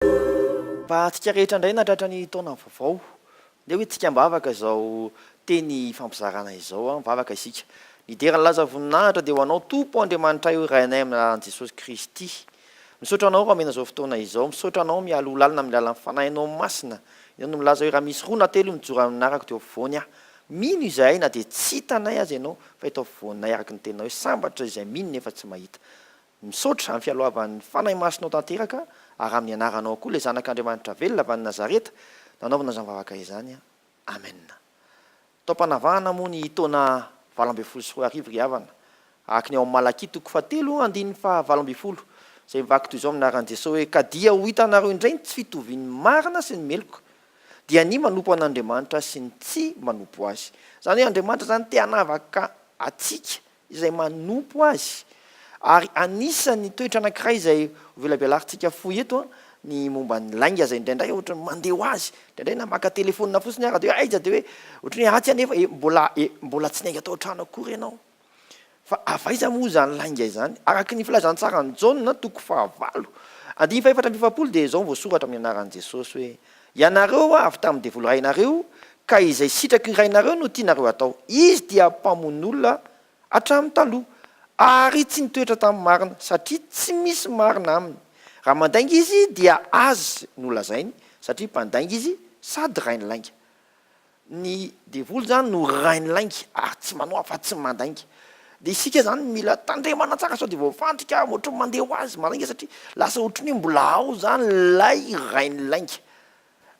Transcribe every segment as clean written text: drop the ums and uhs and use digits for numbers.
Mba antsika rehetra indray nahatratra ny taona vaovao. Ndeha ho entintsika am-bavaka izao teny ifampizarana izao. Mivavaka isika. Ny dera ny laza voninahitra dia ho anao Tompo Andriamanitray o Rainay amin'ny alalan'i Jesosy Kristy. Misaotra anao raha omena izao fotoana izao. Misaotra anao mialoha lalina amin'ny alalan'ny Fanahinao Masina. Ianao no milaza hoe raha misy roa na telo mijoro amin'ny anarako dia eo afovoany aho. Mino izahay na dia tsy hitanay aza ianao fa eto afovoanay araka ny teninao hoe sambatra izay mino nefa tsy mahita. Misaotra amin'ny fialohavan'ny Fanahy Masinao tanteraka ary amin'ny anaranao koa ilay Zanak'Andriamanitra velona avy any Nazareta nanaovana izany vavaka izany. Amen. Taom-panavahana moa ny taona 2018 ry havana, araka ny ao amin'ny Malakia toko fahatelo andininy faha-18, izay mivaky toy izao amin'ny anaran'i Jesoa hoe, Ka dia ho hitanareo indray ny tsy fitovian'ny marina sy ny meloka, dia ny manompo an'Andriamanitra sy ny tsy manompo Azy. Izany hoe Andriamanitra izany te hanavaka antsika izay manompo Azy. Ary anisan'ny toetra anankiray izay hovelabelarintsika fohy eto ny momba ny lainga izay indraindray ohatran'ny mandeha ho azy, indraindray na maka telefaonina fotsiny ara dia hoe aiza dia hoe ohatran'ny hoe atsy anefa e, mbola e, mbola tsy niainga tao an-trano akory ianao. Fa avy aiza moa izany lainga izany? Araka ny filazantsaran'i Jaona toko fahavalo, andininy fahefatra amby 40 dia izao no voasoratra amin'ny anaran'i Jesosy hoe, Ianareo avy tamin'ny devoly rainareo, ka izay sitraky ny rainareo no tianareo hatao. Izy dia mpamono olona hatramin'ny taloha, ary tsy nitoetra tamin'ny marina, satria tsy misy marina aminy. Raha mandainga izy, dia azy no lazainy, satria mpandainga izy sady rain'ny lainga. Ny devoly izany no rain'ny lainga, ary tsy manao afa-tsy ny mandainga. Dia isika izany mila tandremana tsara sao dia voafandrika ohatry ny mandeha ho azy mandainga satria lasa ohatry ny hoe mbola ao izany ilay rain'ny lainga.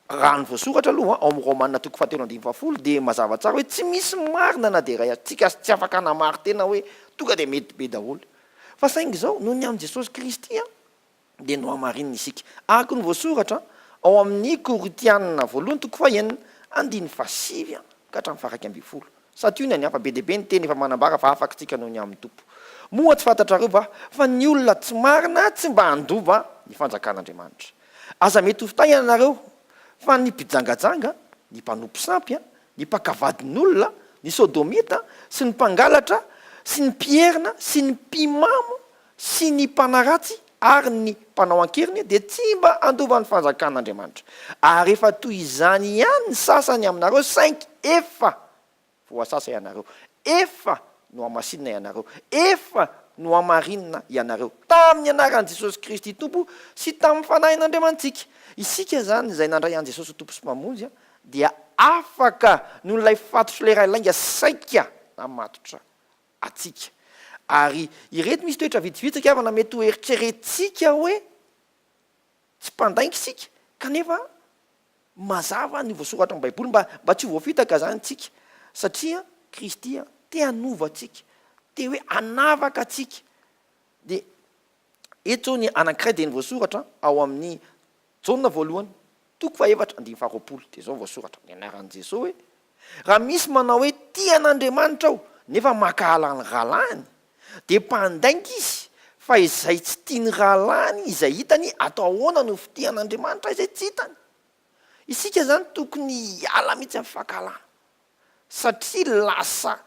Raha ny voasoratra aloha ao amin'ny Romana toko fahatelo andininy fahafolo dia mazava tsara hoe tsy misy marina na dia iray aza. Tsika tsy afaka hanamari-tena hoe tonga dia mety be daholo. Fa saingy izao, noho ny amin'i Jesosy Kristy an, dia nohamarinina isika. Araka ny voasoratra ao amin'ny Korintiana voalohany toko fahenina, andininy fahasivy ka hatramin'ny faha-11. Santionany an, fa be dia be ny teny efa manambara fa afaka isika noho ny amin'ny Tompo. Moa tsy fantatrareo va fa ny olona tsy marina tsy mba handova ny fanjakan'Andriamanitra? Aza mety ho fitahina ianareo fa ny mpijangajanga, ny mpanompo sampy, ny mpaka vadin'olona, ny sodomita, sy ny mpangalatra, sy ny mpierina, sy ny mpimamo, sy ny mpanaratsy ary ny mpanao an-keriny dia tsy mba handova ny fanjakan'Andriamanitra. Ary efa toy izany ihany ny sasany aminareo, saingy efa voasasa ianareo, efa nohamasinina ianareo, efa nohamarinina ianareo, tamin'ny anaran'i Jesosy Kristy Tompo sy tamin'ny Fanahin'Andriamanitsika. Isika izany izay nandray an'i Jesosy ho Tompo sy Mpamonjy dia afaka noho ilay fatotr'ilay iray lainga saika namatotra antsika. Ary ireto misy toetra vitsivitsy aky havana mety ho eritreretintsika hoe tsy mpandainga isika kanefa mazava ny voasoratra amin'ny Baiboly mba mba tsy ho voafitaka izany isika satria Kristy te hanova antsika, te hoe hanavaka antsika. Dia eto izao ny anankiray dia ny voasoratra ao amin'ny Jaona voalohany toko fahefatra andininy faharoapolo dia izao voasoratra ny anaran'i Jesoa hoe, Raha misy manao hoe tia an'Andriamanitra aho nefa mankahala ny rahalahiny dia mpandainga izy fa izay tsy tia ny rahalahiny izay hitany atao ahoana no fitia an'Andriamanitra izay tsy hitany? Isika izany tokony hiala mihitsy amin'ny fankahalana satria lasa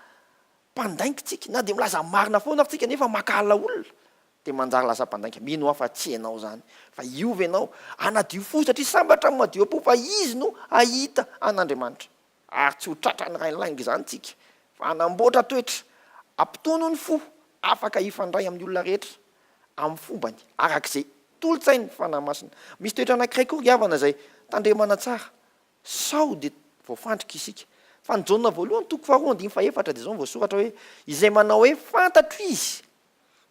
mpandainga tsika na dia milaza marina foana ary tsika nefa mankahala olona dia manjary lasa mpandainga, mino aho fa tsy ianao izany fa hiova ianao, hanadio fo satria sambatra ny madio am-po fa izy no hahita an'Andriamanitra, ary tsy ho tratran'ny rainilainga izany tsika fa hanamboatra toetra, hampitony ny fo, afaka hifandray amin'ny olona rehetra amin'ny fombany araka izay tolo-tsain'ny Fanahy Masina. Misy toetra anankiray koa ry havana izay tandremana tsara sao dia voafandrika isika. Fa ny Jaona voalohany toko faharoa andininy fahefatra dia izao no voasoratra hoe, izay manao hoe fantatro izy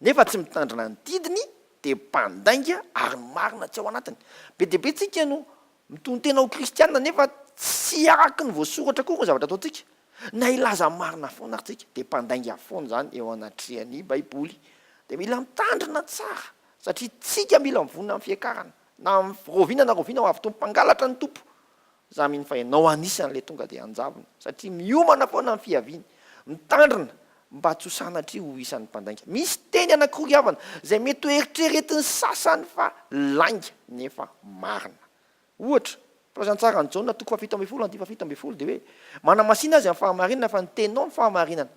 nefa tsy mitandrina ny didiny dia mpandainga ary ny marina tsy ao anatiny. Be dia be tsika no mitonon-tena ho kristiana nefa tsy araka ny voasoratra akory ny zavatra ataontsika. Na hilaza marina foana ary tsika dia mpandainga foana izany eo anatrehan'ny baiboly. Dia mila mitandrina tsara satria tsika mila mivonona amin'ny fiakarana na amin'ny rahoviana na rahoviana ho avy Tompo mpangalatra ny Tompo. Za mino fa ianao anisan'ilay tonga dia hanjavona satria miomana foana amin'ny fiaviany, mitandrina mba tsy ho sanatria ho isan'ny mpandainga. Misy teny anankiroa ry havana izay mety ho eritreretin'ny sasany fa lainga nefa marina. Ohatra, Filazantsaran'i Jaona toko fahafito ambin'ny folo andininy fahafito ambin'ny folo dia hoe, Manamasina azy amin'ny fahamarinana fa ny teninao no fahamarinana.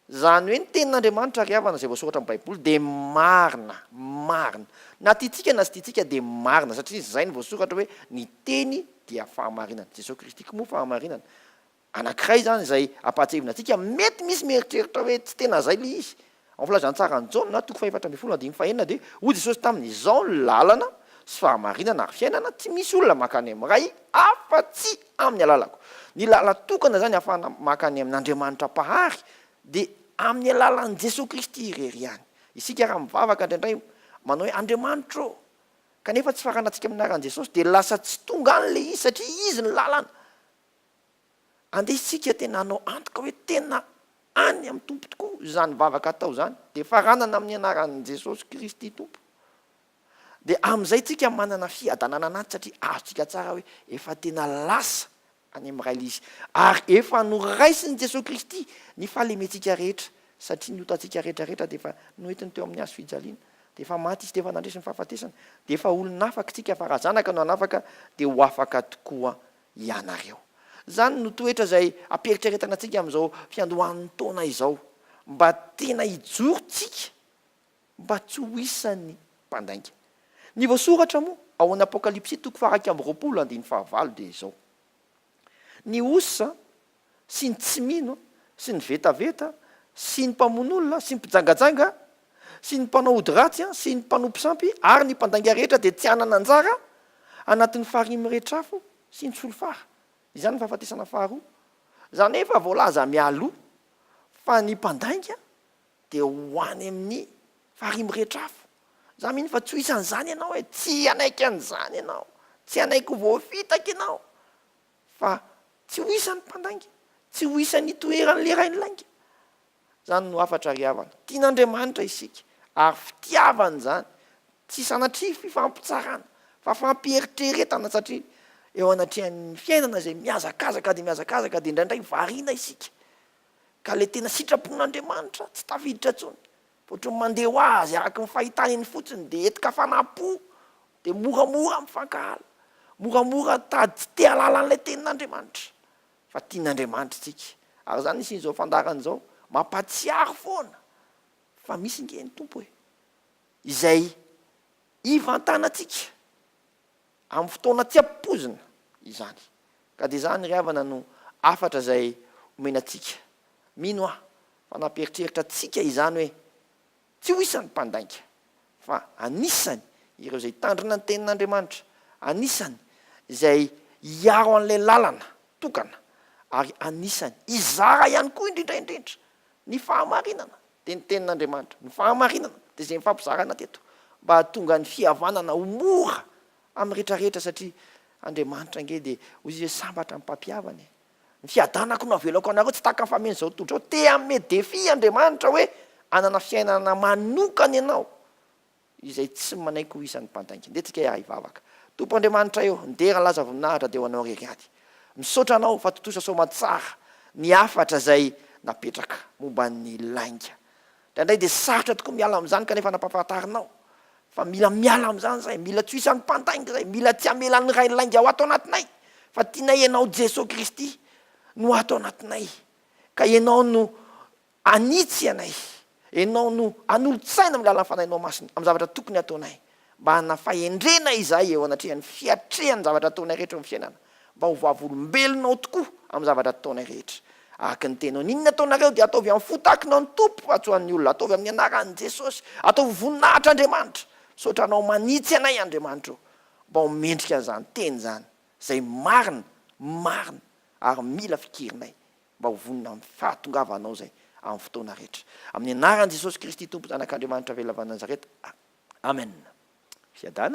Izany hoe ny tenin'Andriamanitra ry havana izay voasoratra amin'ny Baiboly dia marina, marina. Na tiantsika na tsy tiantsika dia marina satria izay no voasoratra hoe ny teny dia fahamarinana. Jesoa Kristy koa moa fahamarinana. Anankiray izany izay ampahatsiahivina antsika, mety misy mieritreritra hoe tsy tena izay ilay izy. Ao amin'ny filazantsaran'i Jaona, toko fahefatra ambinifolo andininy fahenina dia hoy Jesosy taminy, Izao no lalana sy fahamarinana ary fiainana, tsy misy olona mankany amin'ny Ray afa-tsy amin'ny alalako. Ny lala-tokana izany ahafahana mankany amin'Andriamanitra Mpahary dia amin'ny alalan'i Jesoa Kristy irery ihany. Isika raha mivavaka indraindray manao hoe Andriamanitra ô! kanefa tsy faranantsika amin'ny anaran'i Jesosy dia lasa tsy tonga any ilay izy satria Izy no lalana. Andeha isika tena hanao antoka hoe tena any amin'ny Tompo tokoa izany vavaka atao izany, dia faranana amin'ny anaran'i Jesosy Kristy Tompo. Dia amin'izay tsika manana fiadanana anaty satria azontsika tsara hoe efa tena lasa any amin'ny Ray ilay izy, ary efa noraisin'i Jesosy Kristy ny fahalementsika rehetra, satria ny otantsika rehetra rehetra dia efa noentiny teo amin'ny hazo fijaliana, dia efa maty Izy, dia efa nandresy ny fahafatesana, dia efa olon'afaka isika, fa raha zanaka no hanafaka dia ho afaka tokoa ianareo. Izany no toetra izay ampiheritreretana antsika amin'izao fiandohan'ny taona izao, mba tena hijoro tsika mba tsy ho isan'ny mpandainga. Ny voasoratra moa ao amin'ny Apokalypsy toko faha-21 andininy fahavalo dia izao, Ny osa sy ny tsy mino sy ny vetaveta sy ny mpamono olona sy ny mpijangajanga sy ny mpanao ody ratsy sy ny mpanompo sampy ary ny mpandainga rehetra dia tsy hanana anjara anatin'ny farihy mirehitra afo sy ny solifara. Izany ny fahafatesana faharoa. Izany hoe efa voalaza mialoha fa ny mpandainga dia ho any amin'ny farihy mirehitra afo. Za mino fa tsy ho isan'izany ianao e, tsy hanaiky an'izany ianao, tsy hanaiky ho voafitaka ianao. Fa tsy ho isan'ny mpandainga, tsy ho isan'ny itoeran'ilay rainilainga. Izany no hafatra ry havana. Tian'Andriamanitra isika, ary fitiavana izany. Tsy sanatria fifampitsarana, fa fampieritreretana satria eo anatrehan'ny fiainana izay mihazakazaka dia mihazakazaka dia indraindray variana isika. Ka ilay tena sitrapon'Andriamanitra tsy tafiditra intsony. Fa ohatran'ny mandeha ho azy araka ny fahitana eny fotsiny dia entin-kafanam-po dia moramora mifankahala, moramora tady tsy te hahalala an'ilay tenin'Andriamanitra. Fa tian'Andriamanitra isika. Ary izany nisian'izao fandaharana izao, mampahatsiaro foana fa misy nge ny Tompo e! Izay hivantanantsika amin'ny fotoana tsy ampoizina izany. Ka dia izany ry havana no hafatra izay omena antsika. Mino aho fa nampieritreritra antsika izany hoe tsy ho isan'ny mpandainga fa anisany ireo izay hitandrina ny tenin'Andriamanitra, anisany izay hiaro an'ilay lalana tokana ary anisany hizara ihany koa indrindra indrindra ny fahamarinana dia ny tenin'Andriamanitra, ny fahamarinana dia izay nifampizarana teto mba hahatonga ny fihavanana ho mora amin'ny rehetra rehetra satria Andriamanitra ange dia hoy izy hoe sambatra ny mpampihavana e. Ny fiadanako no avelako anareo tsy tahaka ny famen'izao tontolo izao. Te hanome défi Andriamanitra hoe hanana fiainana manokana ianao izay tsy manaiky ho isan'ny mpandainga. Ndeha tsika hivavaka. Tompo Andriamanitray ô, ny dera, ny laza, voninahitra dia ho Anao irery ihany. Misaotra Anao fa tontosa soamantsara ny hafatra izay napetraka momba ny lainga. Indraindray dia sarotra tokoa miala amin'izany kanefa nampahafantarinao fa mila miala amin'izany izahay, mila tsy ho isan'ny mpandainga izahay, mila tsy hamela ny iray lainga ho ato anatinay fa tianay Ianao Jesoa Kristy no ato anatinay ka Ianao no hanitsy anay, Ianao no hanolo-tsaina amin'ny alalan'ny Fanahinao Masina amin'ny zavatra tokony hataonay mba hanana fahendrena izahay eo anatrehan'ny fiatrehan'ny zavatra ataonay rehetra eo amin'ny fiainana Mba ho vavolombelonao tokoa amin'ny zavatra ataonay rehetra. Araka ny teninao, n'inona ataonareo dia ataovy amin'ny fo takinao ny Tompo fa tsy ho an'ny olona. Ataovy amin'ny anaran'i Jesosy. Ataovy ho voninahitra Andriamanitra. Misaotra Anao manitsy anay Andriamanitra o. Mba ho mendrika an'izany teny izany, izay marina, marina, ary mila fikirinay mba ho vonona amin'ny fahatongavanao izay amin'ny fotoana rehetra. Amin'ny anaran'i Jesosy Kristy Tompo Zanak'Andriamanitra velona avy any Nazareta. Amen. Fiadanana.